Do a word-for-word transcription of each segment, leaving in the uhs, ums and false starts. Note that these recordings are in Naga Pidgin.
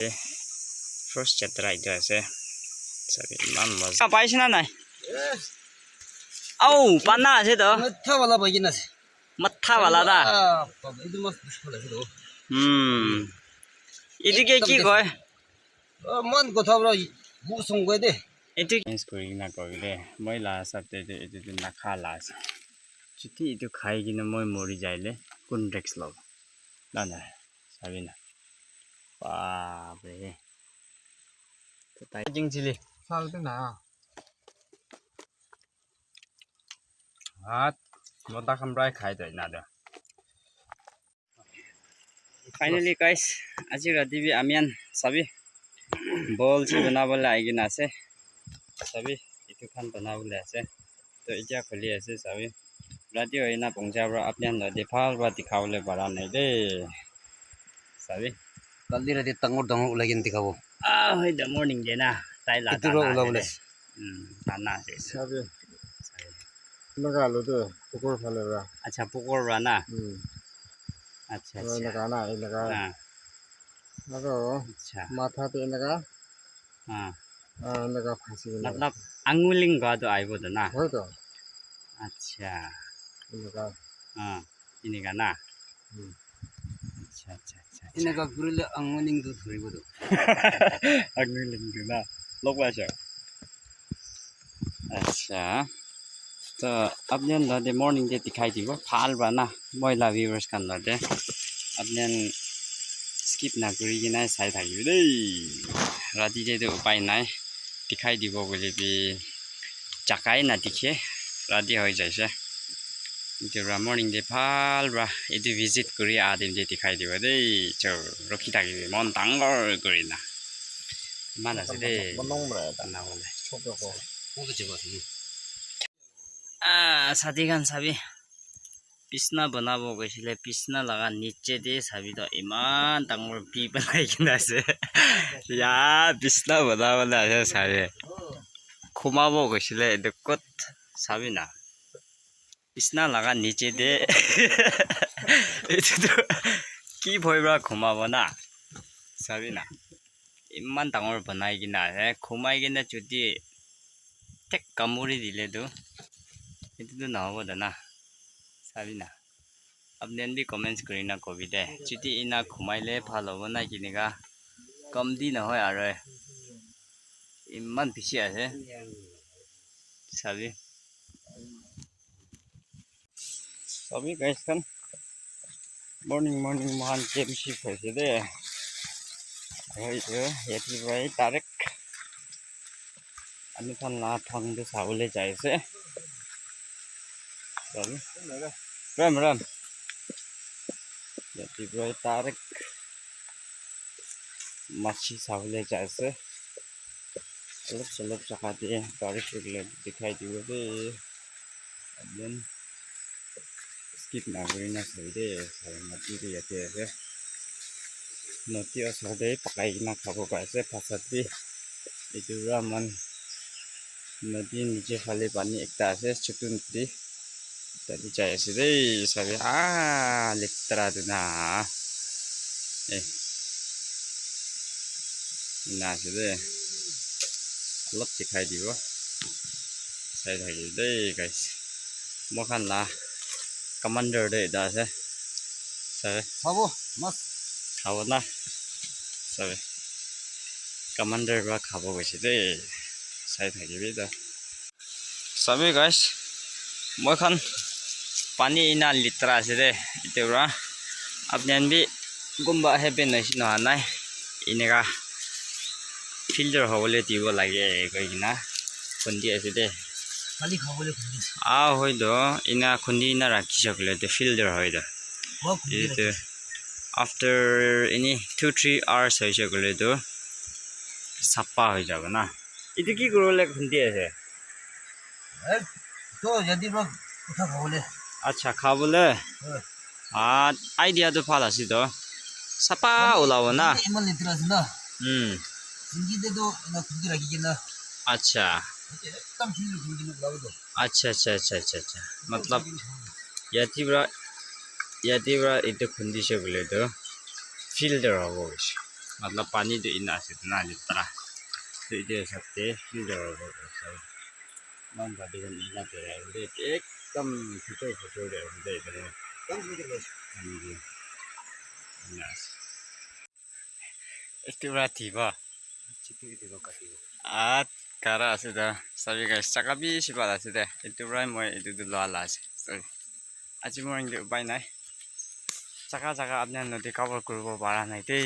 First chapter etu ase. Sabi iman maza. Ah, paise na nai? Au, pana ase to. Matha wala pai kena ase. Matha wala da. Ah, etu mas bishi bhal ase to. Hmm. Etu ke ki koi? Oh, man kotha pura bu song koi de. Etu change kuri kena koi de. Moi la hisab te etu, etu tu nakha la ase. Chuti etu khai kena moi mori jai le kun risk lobo? Na na. Sabi na. Baap re. Tai jing chili. Sal te na. Hat, mota khan para khai toh ena toh. Finally guys, aji rati bi ami khan sabi bol chi banabole ahi kena ase. Sabi, etu khan banabole ase. Toh, etia khuli ase, sabi. Rati hoi na pongja para apni khan la de bhal para dikhabole para nai de. Sabi. Kali rati dangor dangor ulai kena dikhabo. Ah, hoi da, morning de na. Tai la etu para ulabole ase. Hmm, tana ase. Sabi. Enaka alu tu pukur phale para. Acha, pukur para na. Hmm. Acha, acha. Enaka na, enaka. Ah. Aru acha. Matha te enaka. Ah. Ah, enaka phasi kena. Matlab, anguling ga tu aibo tu na. Hoi to. Acha. Enaka. Ah, enaka na. Hmm. Acha, acha, acha, acha. Enaka kurile anguling tu thoribo tu. Anguling tu na. Lok pa sha. Acha. To apni khan la de morning de dikhai dibo. Bhal para na. Moi la viewers khan la de. Apni khan skip na kuri kena sai thakibo de. Rati de to upai nai. Dikhai dibo koile bi jaga e na dikhe. Rati hoi jaise. Etu para morning de bhal para etu visit kuri ah time de dikhai dibo de. Chor rukhi thakibo. Mon dangor kuri na. Iman ase de. Banabole. Ah, sati khan sabi. Bisna banabo koisile, bisna laga niche de sabi toh iman dangor bi banai kena ase. Ya, bisna banabole ase sabi. Khumabo koisile etu kot sabi na. Bisna laga niche de. Etu tu ki bhoi para khumabo na? Sabi na. Iman dangor banai kena ase. Khumai kena chuti thik kamuri dile tu. Etu tu nahobo da na. Sabi na. Apni khan bi comments kuri na kobi de. Chuti ena khumai le bhal hobo na kineka. Kamti nohoi aro. Iman bishi ase. Sabi. Sabi guys khan. Morning, morning, mohan camp shift hoise de. Aru etu yate para direct ami khan la thang tu sabole jai ase. Ram, ram. Yate para direct machi sabole jai ase. Olop cholop jaga te gari thakile dikhai dibo de. Ekdum skip na kuri na sabi de. Sabi mati tu yate ase. Nodi osor te pakai kena khabo pai ase bhat sat bi. Etu para moikhan nodi niche phale pani ekta ase, chutu nodi. Tate jai ase de, sabi, ah, letera tu na. Eh. Ena ase de. Olop dikhai dibo. Sai thaki de, guys. Moikhan la commander de eta ase. Sabi. Khabo, mas. Khabo na. Sabi. Commander para khabo koise de. Sai thakibi ta. Sabi guys, moi khan pani ena letera ase de, etu para apni khan bi kunba happen hoise nohoi nai, eneka filter hobole dibo lage koi kena khundi ase de. Khali khabole khundi ase. Ah, hoi to, ena khundi na rakhi se koile to filter hoi to. Etu after any two three hours hoise koile to sapha hoi jabo na. Etu ki kuribole khundi ase? Eh, to yate para kotha khabole. Acha, khabole? Hoi. Ah, idea to bhal ase to. Sapha ulabo na. Yate iman letera ase na. Hmm. Singi te to ena khundi rakhi kena. Acha. Yate ekdam clean kuri kena ulabo to. Acha, acha, acha, acha, acha. Matlab, yate para, yate para etu khundi se koile to filter hobo hoise. Matlab pani tu ina ase na, letera. So etu hisab te ki jabo, man bhati khan ina berai ase de, ekdum bhitor bhitor te ase de, etu pani tu ina ase. Etu para thiba. At kara ase da. Sabi guys, jaga bishi bhal ase de. Etu para moi etu tu lua la ase. Sorry. Aji morning te upai nai. Jaga jaga apni khan nodi cover kuribo para nai de.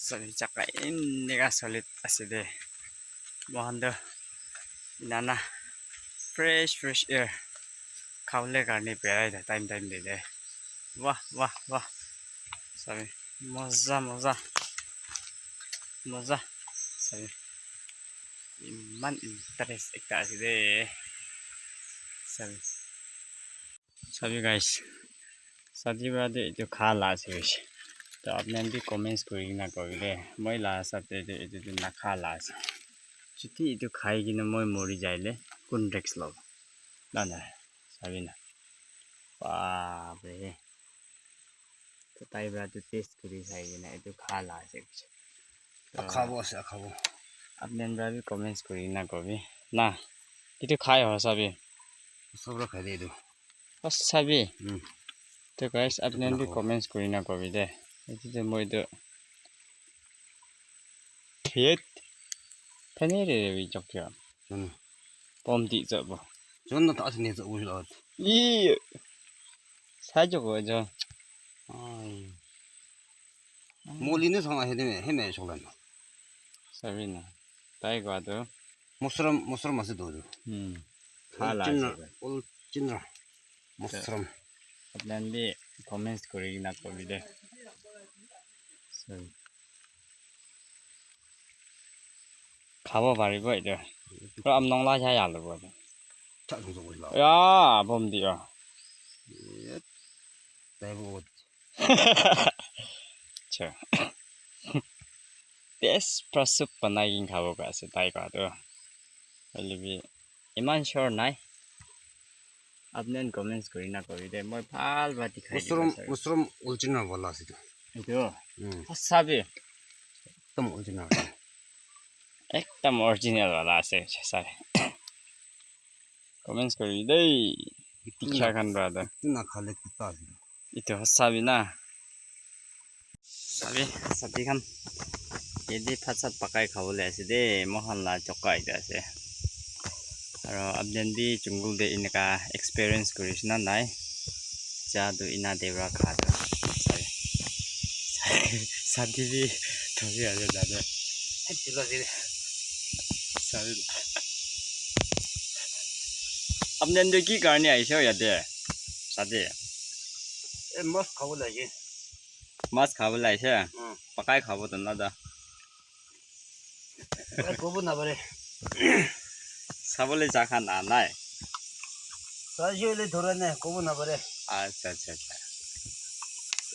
Sabi jaga eneka solid ase de. Moikhan tu enana fresh fresh air khabole karne berai de time time te de. Wah wah wah. Sabi moza moza. Moza. Sabi. Iman interest ekta ase de. Sabi. Sabi guys. Sadi para de etu kha la ase hoise. To apni khan bi comments kuri kena kobi de. Moi la hisab te etu, etu tu nakha la ase. Chuti etu khai kena moi mori jaile kun risk lobo? Na na. Sabi na. Baap re. To tai para tu taste kuri sai kena etu kha la ase hoise. To akhabo ase, akhabo. Apni khan para bi comments kuri kena kobi. Na. Etu khai ho sabi. Sabra khai de etu. Sabi. Hmm. To guys, apni khan bi comments kuri na kobi de. Etu tu moi tu. Thiet. Thani re re bi chok ya. Hmm. Pom ti chok bo. Jon na ta asni chok bo lo. Ii. Sai chok bo jo. Ai. Moli ne sang he de he me chok lan. Sabi na. Tai ko atu. Mushroom, mushroom ase tu. Hmm. Kha la ase. Ulchinra, ulchinra. Mushroom. Apni khan bi comments kuri kena kobi de. So. Khabo paribo etu. Pura amnong la ya ya lobo. Thak thak thak la. Ya, bom di ya. Yep. Tai bo. Acha. Best pra soup banai kena khabo ka ase tai ka tu. Hoile bi iman sure nai. Apni khan comments kuri na kobi de. Moi bhal pra dikhai dibo. Mushroom, mushroom original wala ase tu. Etu? Hmm. Sabi. Ekdum original. Ekdum original wala ase, sabi. Comments kuri de. Dikha khan pra da. Etu na khale kutta ase. Etu sabi na. Sabi, sabi khan. Yate bhat sat pakai khabole ase de, moikhan la choka ekta ase. Aro apni khan bi jungle te eneka experience kurishe na nai? Ja tu ena te para kha tu. Sabi. Sabi bi thori ase tate. Sabi. Apni khan tu ki karne ahishe ho yate? Sabi. Eh, mas khabole ahishe. Mas khabole ahishe? Hmm. Pakai khabo to na da. Ai, kobo napare. Sabole ja khan na nai. Saishe hoile dhora nai, kobo napare. Acha, acha, acha.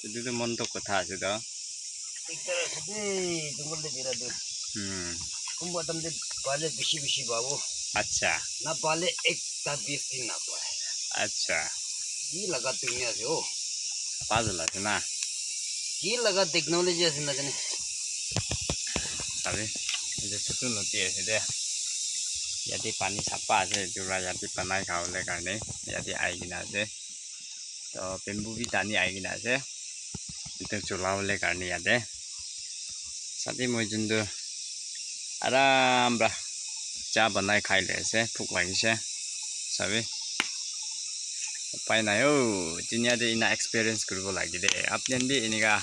Etu tu mon to kotha ase to. Ekta ase de, jungle de bera de. Hmm. Kunba time de pale bishi bishi pabo. Acha. Na pale ekta piece bi napai. Acha. Ki laga dunia ase o. Puzzle ase na. Ki laga technology ase na jane. Sabi, etu chutu nodi ase de. Yate pani sapha ase, etu para yate banai khabole karne yate ahi kena ase. To bamboo bi tani ahi kena ase. Etu chulabole karne yate. Sabi moi jun tu aram para cha banai khai le ase, bhuk lagise. Sabi. Upai nai o, dunia te ena experience kuribo lage de. Apni khan bi eneka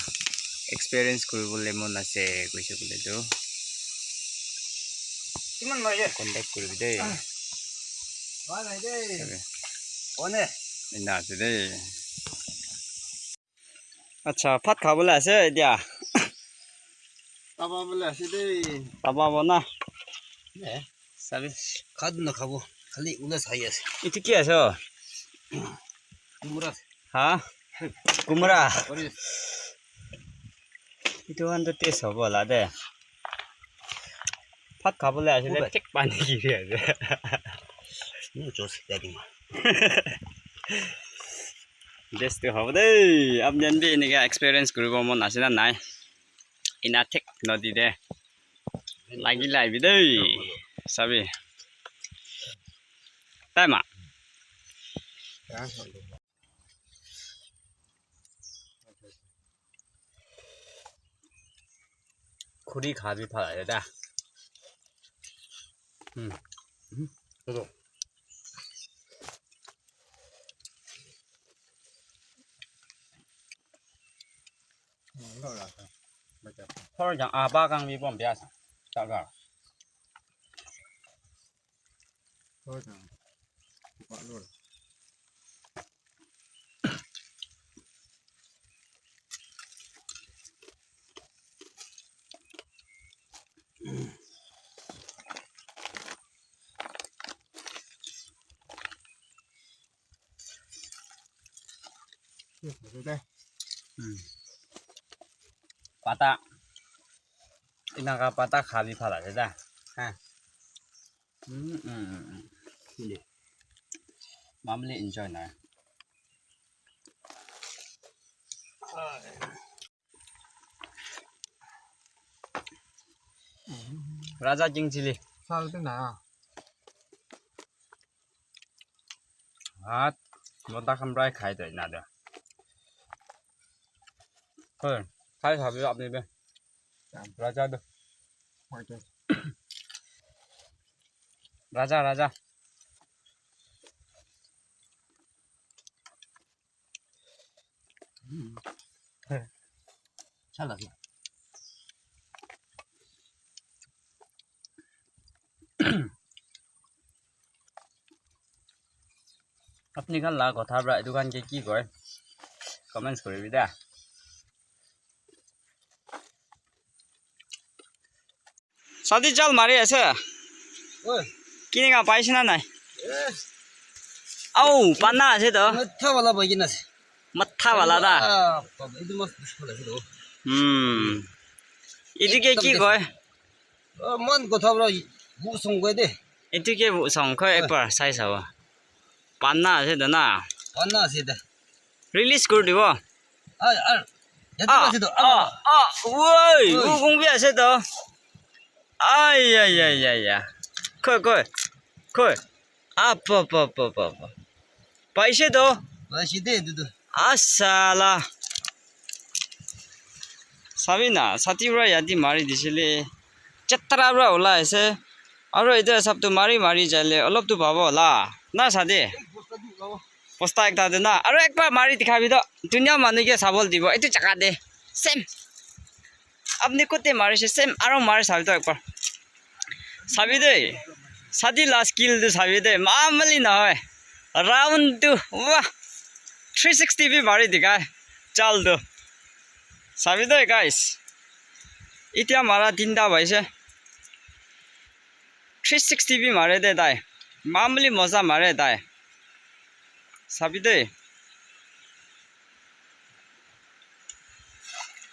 experience kuribole mon ase koise koile tu. Kiman lage? Contact kuribi de. Bhai, bhai de. Sabi. One. Ena ase de. Acha, bhat khabole ase etia. Tapa bole ase de. Tapa bo na. Eh, sabi. Khat na khabo. Khali ula sai ase. Etu ki ase o? Kumra. Ha? Kumra. Ori. Etu khan to taste hobo la de. Bhat khabole ahile thik pani giri ase. Best to hobo de. Apni khan bi eneka experience kuribo mon ase na nai? Ina thik nodi de. Lagi laibi dei. Sabi. Tai ma. Khuri kha bi phala de da. Hmm. Hmm. Thor jang a ba kang bi bom bia sa. Ta ga. Hmm. Pata. Ina ka pata kha bi phala de da. Ha. Hmm, hmm, hmm, hmm. Sili. Mamle enjoy na. Raja King Chili. Sal te na. Hat, mota khan prai khai to ina da. Hoi, khai khabi apni be. Raja do. Raja, raja. Chala. Apni khan la kotha pra etu khan ke ki koi? Comments koribi da. Sadi jal mari ase. Oi. Kini ka paise na nai? Eh. Au, panna ase to. Matha wala bai kena ase. Matha wala da. Ah, etu mas bishi phala ase to. Hmm. Etu ke ki koi? Oh, man kotha pra bu song koi de. Etu ke bu song koi ekbar sai sabo. Panna ase to na. Panna ase de. Release kuri dibo. Ah, ah. Yate ah, ase to. Ah, ah, woi, woi. Ukung bi ase to. Ai, ai, ai, ai, ai. Koi, koi. Koi. Apa, apa, apa, apa, apa. Paise to. Paise de, etu to. Asala. Sabi na, sati pra yati mari disile. Chatra pra ulai ase. Aro etu sab tu mari mari jaile olop tu pabo la. Na sade. Bosta ekta de na. Aro ekbar mari dikhabi to. Dunia manu ke sabol dibo. Etu jaka de. Same. Apni kote marise same. Aro mari sabi to ekbar. Sabi de. Sadi la skill tu sabi de. Mamali na hoi. Round tu. Wah. Three sixty bi mari dikhai. Chal tu. Sabi de guys. Itya mara tinta paise. Three sixty bi mare de tai. Mamuli moza mare tai. Sabi de.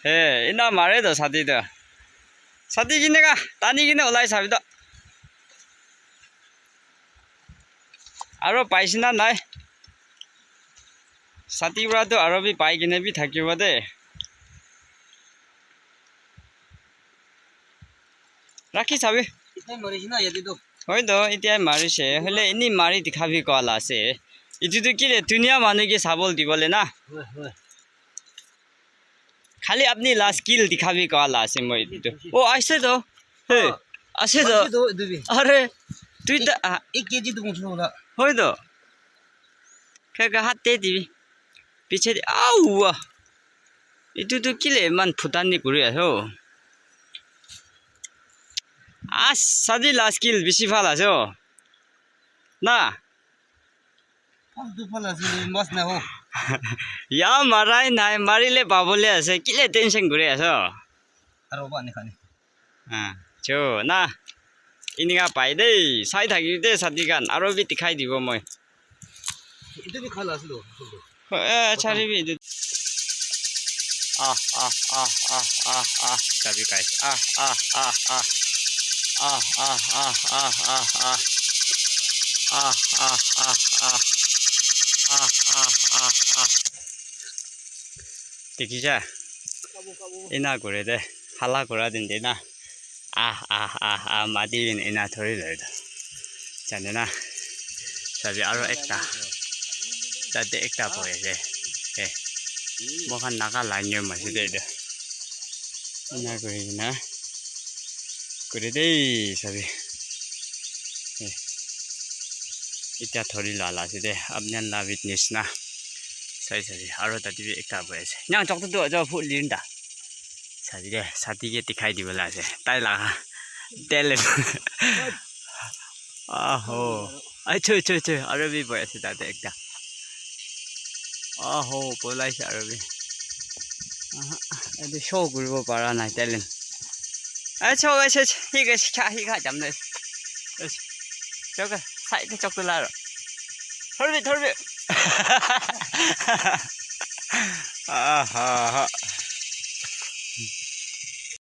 He, ina mare do sadi do. Sadi kine ka, tani kine ulai sabi do. Aro paise na nai. Sati pra tu aro bi pai kine bi thakibo de. Rakhi sabi. Etia marise na yate tu. Hoi to, etia marise. Hoile ini mari dikhabi koa la ase. Etu tu kile dunia manu ke sabol dibole na. Hoi, hoi. Khali apni la skill dikhabi koa la ase moi etu. Oh, ase to. Hey, ase to. Ase to, etu bi. Are, tui ta, ah. Ek K G tu mushkil hola. Hoi to. Kha kha hat te dibi. Piche de, au, wah. Etu tu kile iman phutani kuri ase ho. Ah, sadi la skill bishi bhal ase ho. Na? Bhal tu bhal ase, mas na ho. Ya marai nai, marile pabole ase, kile tension kuri ase ho. Aro ba ni khani. Ah, cho na. Inika pai de, sai thaki de sadi khan, aro bi dikhai dibo moi. Etu bi khala ase lo. Eh, chari bi etu. Ah, ah, ah, ah, ah, ah, sabi guys. Ah, ah, ah, ah. Ah, ah, ah, ah, ah, ah. Ah, ah, ah, ah. Ah, ah, ah, ah. Dekhi ja? Ena kore de. Hala kura din de na. Ah, ah, ah, ah, mati bin ena thori loi do. Jane na. Sabi aro ekta. Tate ekta boy ase. Eh. Moikhan Naga la nyom ase de etu. Ena kuri na. Kuri de sabi. Eh. Etia thori la la ase de. Apni khan la witness na. Sai sabi. Aro tate bi ekta boy ase. Nyang chok tu tu ajo phu lin da. Sabi de, sati ke dikhai dibole ase. Tai laga talent. Aho. Acho, acho, acho. Aro bi boy ase tate ekta. Aho, polai se aro bi. Aha, etu show kuribo para nai talent. Acho, acho, acho. Hi ga sikha, hi ga jam de. Acho. Chok, side te chok tu la ro. Thorbi, thorbi. Aha, ha.